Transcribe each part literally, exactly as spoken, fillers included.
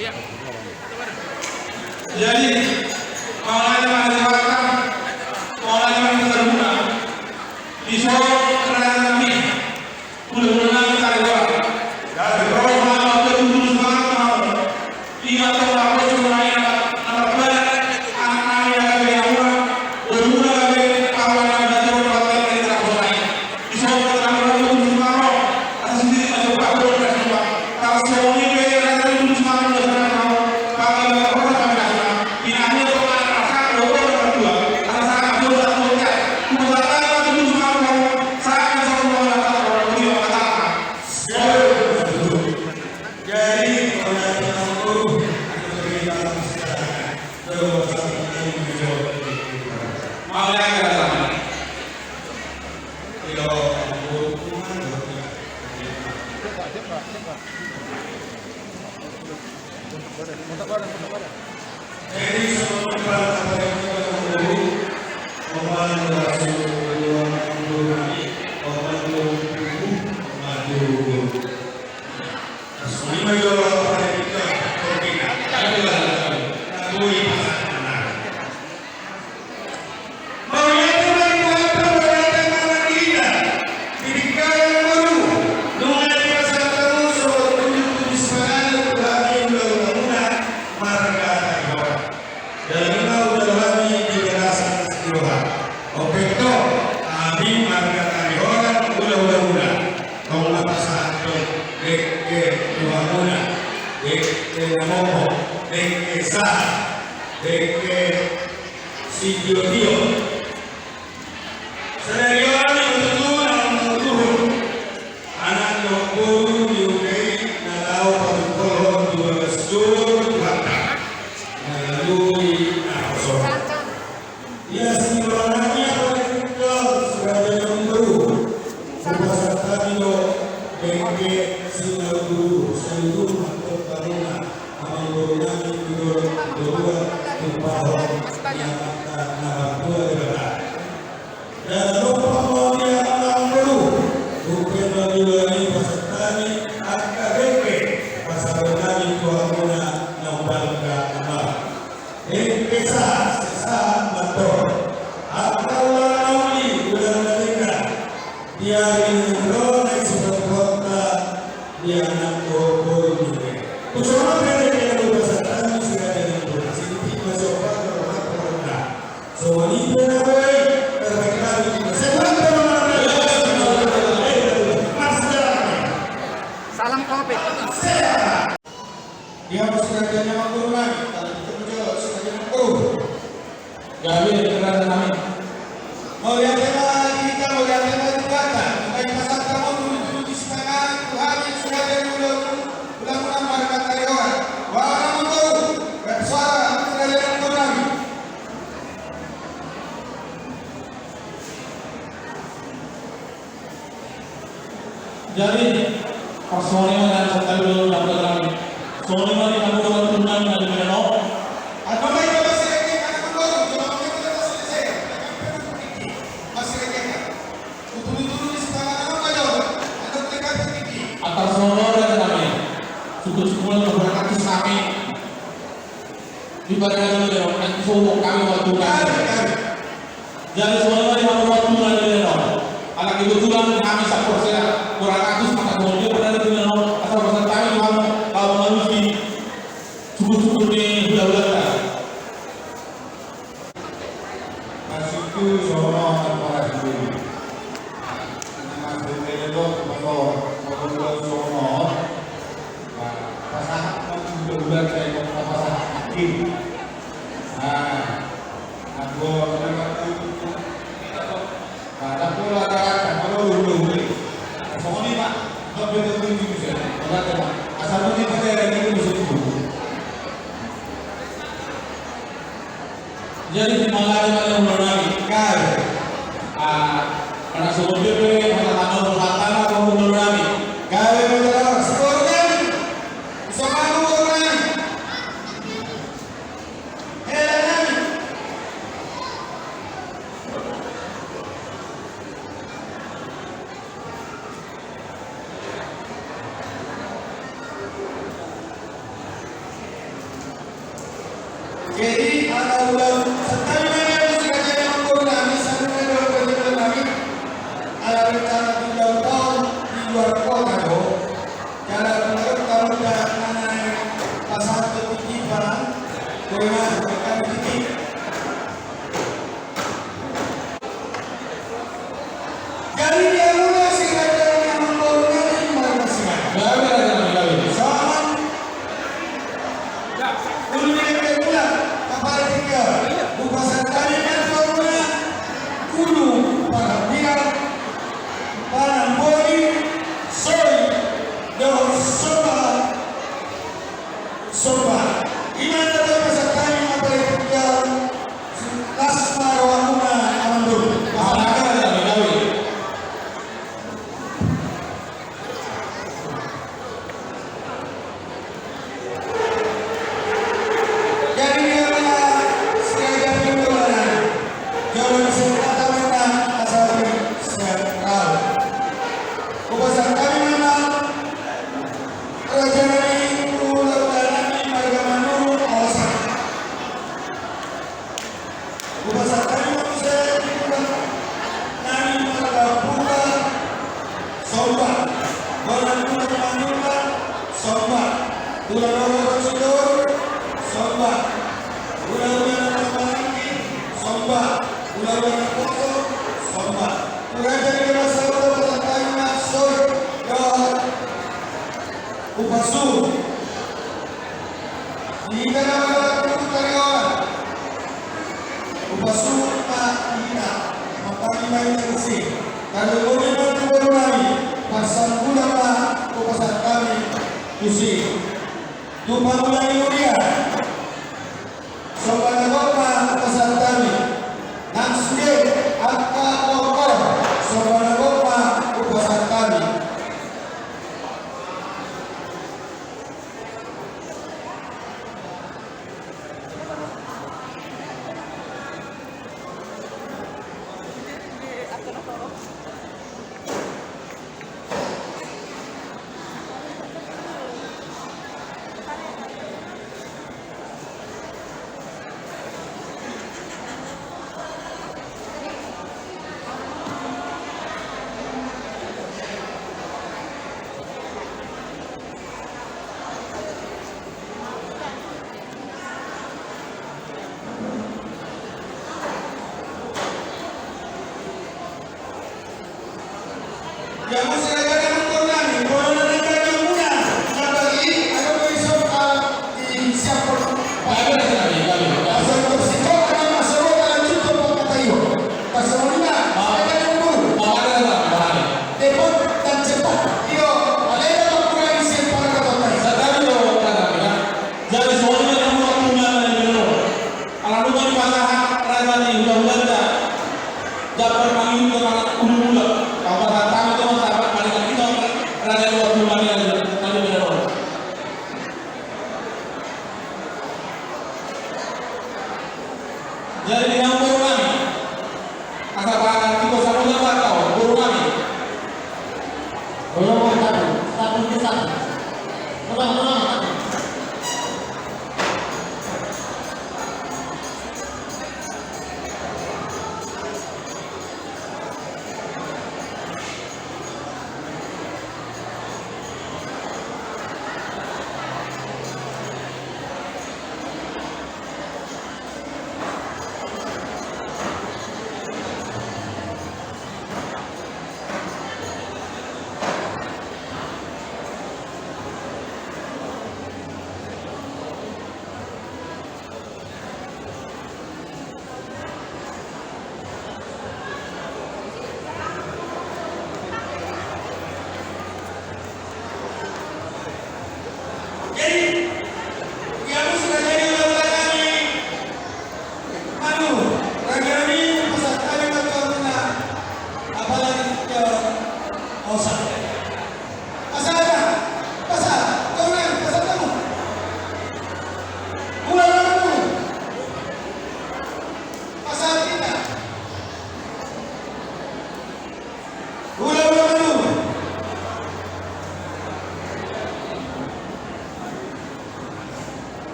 Jadi, mauliate ma di Debata, mauliate ma di Debata. Di son, raja nami, hulahula nami Kariholan. Jadi, ro ma, ro ma, ro ma, ro ma. Ingot ma, ro ma, ro ma, ro ma. Anak nami, anak nami, anak nami. Mauliate ma di Tuhanta, mauliate ma di Tuhanta. Di tingki on, boru, nunga dipasahat hamu songon ujung ni sipanganon tu hami hulahula muna marga Kariholan. Jala nunga hujalo hami di bagasan siroha. Ope tong, hami marga Kariholan, hulahula muna, tong ma pasahathon dengke tu hamuna, dengke na mompo, dengke sahat, dengke sitio-tio. Sadari on, ima tutu naung manguruhon anak dohot boru ni huta i na laho patungkolhon tu bagas joro ni Tuhanta na ganup i na hoso. Ia sipanganon ni amang boru, hupasahat hami do dengke sinauduudu, sai udur ma antong hamuna. Amang boru nami, tu dolok tu toruan, tu pahompu ni amanta na martua Debata. Jala dompak ma on di amang boru, tung pe ma di loa ni pasahat hami angka dengke pasahaton nami tu hamuna na umbalga na malang. Dengke sahat, sai sahat ma antong. Angka ulaon na uli, ulaon na denggan. Di ari na naeng ro, naeng sipatupaonta di anak dohot boru ni huta i. Tung songon on pe dengke na hupasahat hami, siraja ni amang boru. Sintik ma siompa, jolo ma porna. Songon i pe na boi, terbaik lagi. Sehat selalu. Salam covid. Di hamu siraja ni amang boru nami, tala di hamu jolo siraja ni amang boru. Gabe, raja nami. Mauliate ma di hita, mauliate ma di Tuhanta. Nunga dipasahat hamu tudu-tudu ni sipanganon tu hami siraja ni hulahula muna marga Kariholan. Boha ma amang boru, bersuara, siraja ni amang boru nami. Jadi, pas songon i ma na satabi do na dalan. Songon i ma di hamu dohot boru nami na di bere on. Apa mai ka masih rejek anak boru, coba kita masih rejek. Masih rejek. Utul-utul di sepanganon ma jo. Anak mereka tinggi. Antar songon i ma di hami. Syukur-syukur ma berangkat ke sami. Di bagasan ni bere on, nanti sombong hami waktu kami. Jadi songon i ma di hamu waktu na di bere on. Ala kebetulan hami saporsea, kurang atus mata songon dia pernah di bere on, asal pesan kami tu hamu, kalau mengalusi syukur-syukur ni hulahulanta. Maksudku songon on, orang sendiri. Nah, maksudnya itu, kalau, kalau songon on, Pasahat ma tu hulahula, sai pasahat ma tu. Nah, anggo na martutur, nah, anggo na martutur, anggo na martutur. Songon i ma, na betul tu tujuan. Mauliate ma. Asal ma di pada hari ini bisa tu. Jadi, terima kasih pada hulahula nami. Gabe. Ah, pada sobat B P, pada tanggal dua puluh delapan, pada hulahula nami. Gabe, pada hulahula nami. Sama hulahula nami. Hulahula nami. Bona tulang Manula, somba. Tulang Rorositor, somba. Hulahula na marhahamaranggi, somba. Hulahula na poso, somba. Hulahula na poso, somba. Upasu. Di hita na mangalakuhon tarion. Upasu ma hita, mangkatai ma hita tusi. Tarion ma tu boru nami, parsanggulan ma hupasahat hami tusi. Tu pangula ni huria, somba na gok ma hupasahat hami. Nang sude angka horhor, somba na gok ma hupasahat hami. Jadi songon i ma na mula tu na na di bere on. Ala nunga dipasahat raja ni hulahulanta Japar mangihut tu anak hulahula. Pasahat hami tu ma sahabat paling na hita raja ni hulahula na di bere on. Jadi di hamu boru nami. Asa pa tiko sabulan ba tau boru nami. Nomor satu, satu ke satu. Nomor, nomor satu.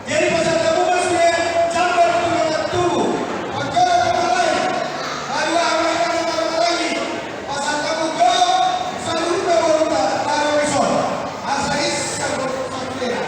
Jadi pasahat hamu ma sude jambar tu dongan tubu. Panggoda tu halai. Haduan halai na marhahamaranggi. Pasahat hamu jo saluhutna boruta na adong dison. Asa ise saluhutna.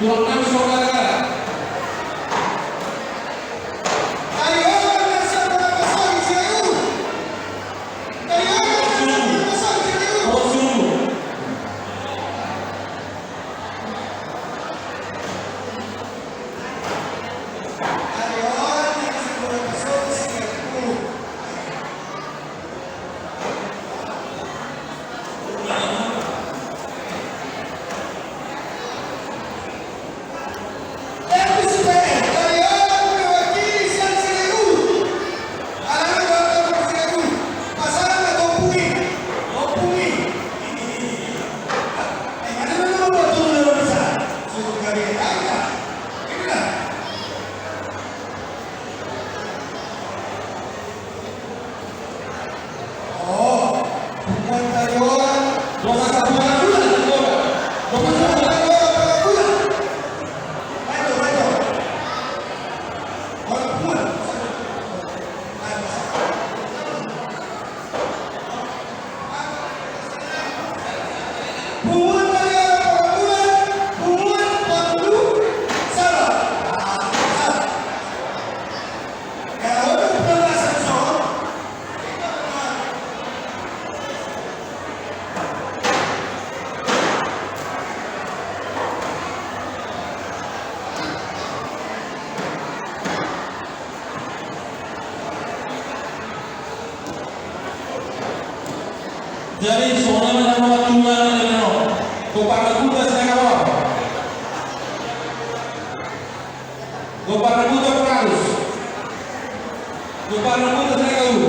Tulang nami saudara. Jadi songon i ma na mangatunan na nino. Goparna Buta Sinaga. Goparna Buta Pararus. Goparna Buta Sinaga.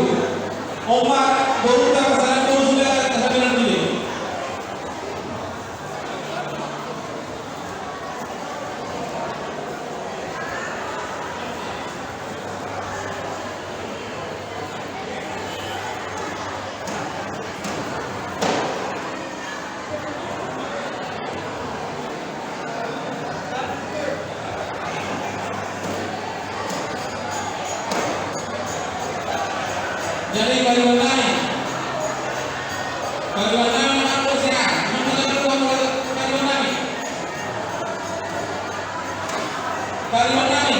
Opat boruta pasahat boru suda. Jadi pariban nami. Pariban nami, nami. Pariban nami.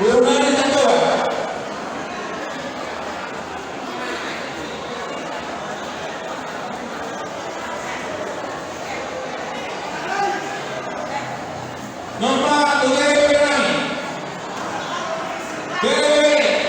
Boru nari satu. Nomor dua, Boru nari. Boru nari.